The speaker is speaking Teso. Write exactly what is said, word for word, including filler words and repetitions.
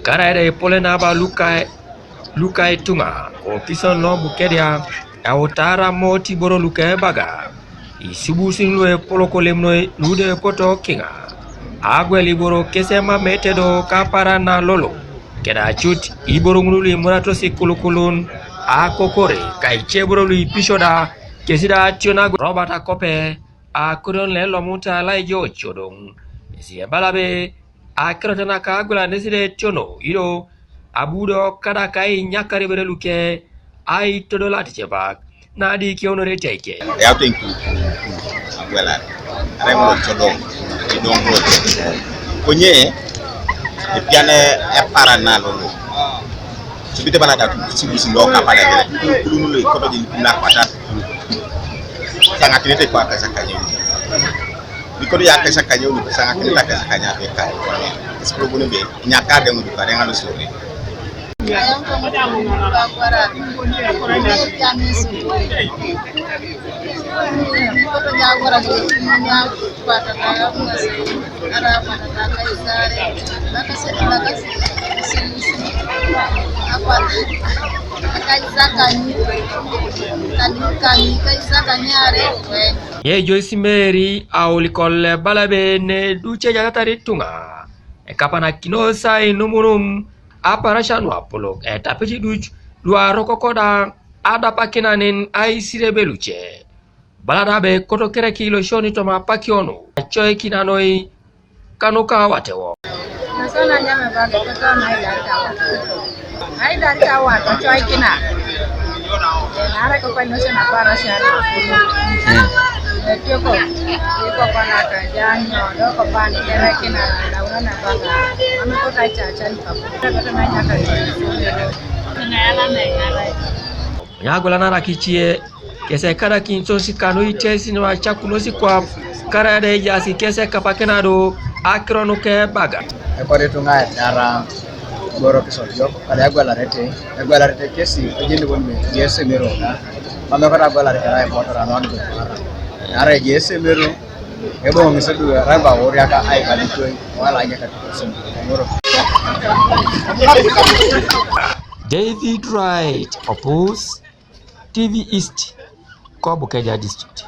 Karaida epole naba luka luka ituŋa kokisön lo Bukedea, eutara mot iboro luke baga. Isubusin lu epolok olemnoi lude epoto kiŋa. Agwel iboro kes emamete do kaparan na lolo. Keda cut iboro ŋun lu imuratosi kulukulun akokore ka ice iboro lu ipisio da, kesi da ationo agwel. Robert Akope, akodon lo elomuta Elijah Ocodoŋ, ŋesi ebala be akirot naka agwelanes da etiono ido abu do kada ka inyakar ibere luke aitodol aticebak nadi keunorete aike. Eyautu enkiukuukuu agwelar arai ŋol Ocodoŋ idoŋ ŋol konye epian eparan na lolo. Sibite bala da tubusibusi lo kapana bere kulunu lo ikoto jin kuna kwata. Saŋakinete kwa kasa kanyeu. Bikodu ya kasa kanyeu ni saŋakinete kasa kanya be kare. Sipro bunu be nyaka de ŋudu kare ŋalu sore. Yejo Simeri aulikol ebala be ne duce jatatar ituŋa ekapanakinos ainumunum aparasia nuapolok etapec duc luarokok da adapakinanin aisirebe luce. Bala da be koto kereki losion toma apakionu acoikinanoi kanuka watewo. Nasana nyame bage koto na idarita watu. Aidarita watu acoikina. Nara ko kwa nosion aparasia na. Etioko iko kwa na kajanyo doko pani kerekina launa na banga. Mami kota chacha ni papu. Kota na nyaka ni. Nyagula nara kicie. Kese kadakin sosi kanu itesi nuacakunosi kwap karada ejaasi kese kapakinadu akiro nuke baga. Ekori ituŋa edara iboro kisodiok kada egwelarete egwelarete kesi ejeni bon me Yesu emero da. Mame kota egwelarete da ebotora non gwelara nara Yesu emero. Eboŋ ŋes du erai ba woriaka aibalitoi wala anyakatukosim. Eŋoro. David Wright Opus, T V East, Kobukeja District.